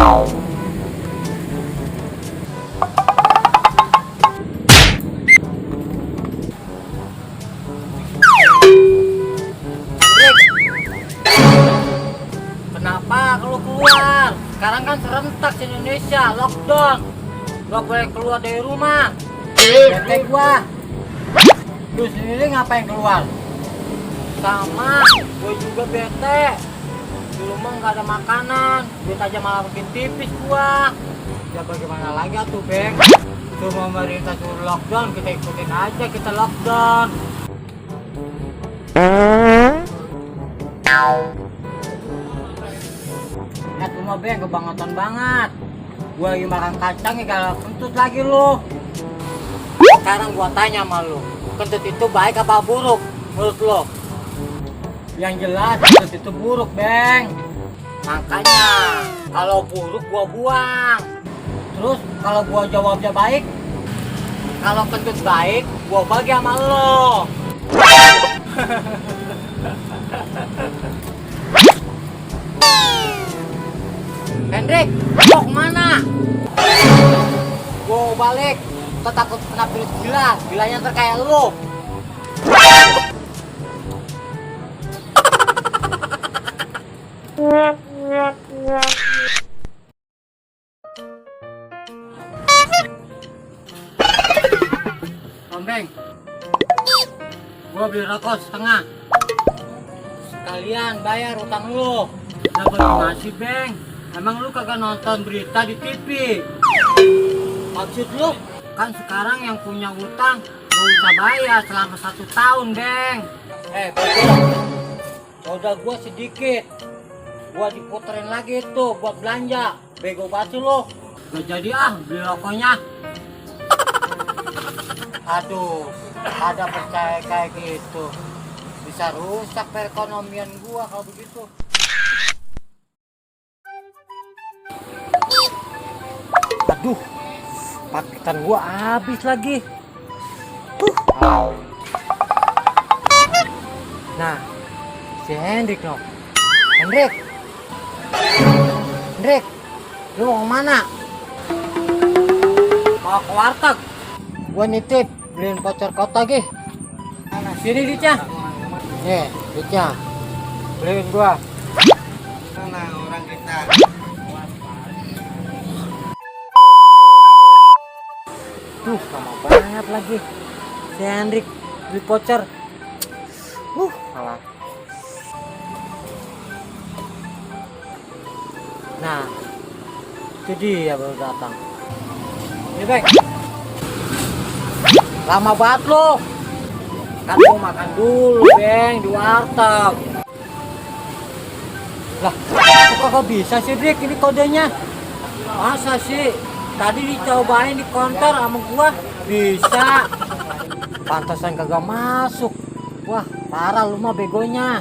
Kenapa kalau keluar? Sekarang kan serentak di Indonesia, lockdown. Gak boleh keluar dari rumah. Bete gua. Lu sendiri ngapain keluar? Sama, gue juga bete. Di rumah nggak ada makanan, duit aja malah makin tipis gua. Ya bagaimana lagi atuh, Beng? Cuma pemerintah suruh lockdown, kita ikutin aja, kita lockdown. Rumah Beng kebangetan banget. Gua lagi makan kacang ya gak kentut lagi lu. Sekarang gua tanya sama lu, kentut itu baik apa buruk menurut lu? Yang jelas kentut itu buruk, Beng. Makanya kalau buruk gua buang. Terus kalau gua jawabnya baik, kalau kentut baik gua bagi sama lu. Hendrik, mau kemana? Gua balik, gua takut kena virus gila, gilanya ntar kayak lu. Beng, gua beli rokok setengah. Sekalian bayar utang lu. Nah bagaimana sih, Beng? Emang lu kagak nonton berita di TV? Maksud lu kan sekarang yang punya utang gak usah bayar selama 1 tahun, Beng. Betul. Modal gua sedikit, gua diputerin lagi tuh buat belanja. Bego banget lu. Gak jadi beli rokoknya. Aduh, ada percaya kayak gitu. Bisa rusak perekonomian gua kalau begitu. Aduh, paketan gua habis lagi. Nah, si Hendrik loh. Hendrik, lu mau kemana? Mau ke warteg. Gua nitip beliin voucher kota lagi. Sini Dica. Nih, Dica. Beliin gua. Mana orang kita? Lama banget lagi si Hendrik beli voucher. Salah. Nah, itu dia baru datang. Ini Beng, lama banget lo. Kan mau makan dulu, Beng, di warteg. Lah, kok bisa sih, Dik? Ini kodenya. Masa sih? Tadi dicobain di konter sama gua bisa. Pantasan kagak masuk. Wah, parah lu mah begonya.